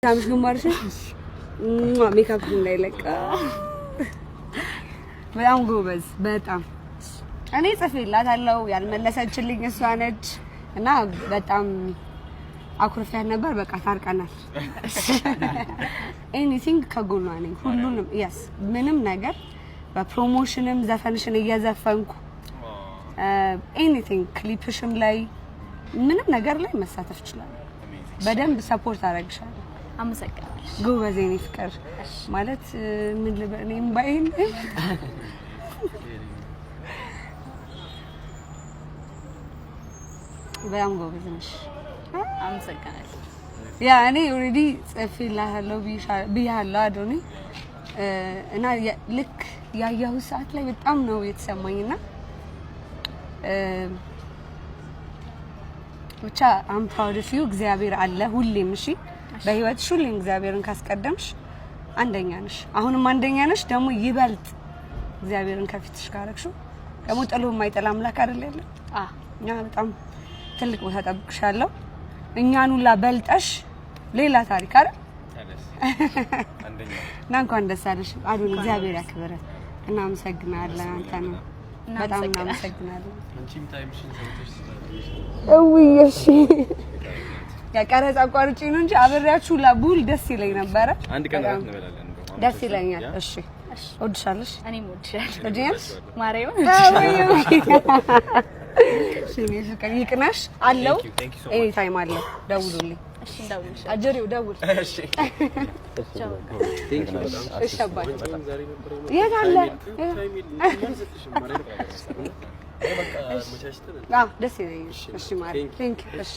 ሳምሽ ግንባርሽን ሜካፕ እንዳይለቅ። በጣም ጎበዝ። በጣም እኔ ጽፌላታለሁ፣ ያልመለሰችልኝ እሷ ነች እና በጣም አኩርፊያት ነበር። በቃ ታርቀናል። Anything ከጎኗ ነኝ። ሁሉንም yes ምንም ነገር በ promotion ም ዘፈንሽን እየዘፈንኩ anything clip ሽም ላይ ምንም ነገር ላይ መሳተፍ እችላለሁ። በደንብ support አደርግሻለሁ። አመሰግናለሁ። ጎበዝ የኔ ፍቅር። ማለት ምን ልበል እኔም ባይን በጣም ጎበዝ ነሽ። አመሰግናለሁ። Yeah፣ እኔ already ጽፌልሃለሁ ብያለሁ አዶኒ፣ እና ልክ ያየሁት ሰዓት ላይ በጣም ነው የተሰማኝና ብቻ I'm proud of you። እግዚአብሔር አለ ሁሌም። እሺ፣ በህይወትሽ ሁሌም እግዚአብሔርን ካስቀደምሽ አንደኛ ነሽ። አሁንም አንደኛ ነሽ። ደግሞ ይበልጥ እግዚአብሔርን ከፊትሽ ካረግሽው ደግሞ ጥሎ የማይጥል አምላክ አይደል ያለ? እኛ በጣም ትልቅ ቦታ ጠብቅሻለሁ። እኛን ሁላ በልጠሽ ሌላ ታሪክ አይደል? እና እንኳን ደስ አለሽ አዶኒ፣ እግዚአብሔር ያክብረ። እናመሰግናለን። አንተ ነው በጣም እናመሰግናለን። እውይ እሺ፣ ያ ቀረጻ አቋርጬ ነው እንጂ አብሬያችሁ ላቡል ደስ ይለኝ ነበረ። አንድ ቀን እራት እንበላለን። ደስ ይለኛል። እሺ፣ እወድሻለሁ። እኔም እወድሻለሁ። ትወጂኛለሽ? ማርያምን። ፍቅር ይቅናሽ። አለው any time አለው። ደውሉልኝ። እሺ፣ እንደውልልሻለሁ። አጀሬው ደውል። እሺ አባቴ የት አለ? አዎ ደስ ይለኛል። እሺ ማርያም thank you። እሺ።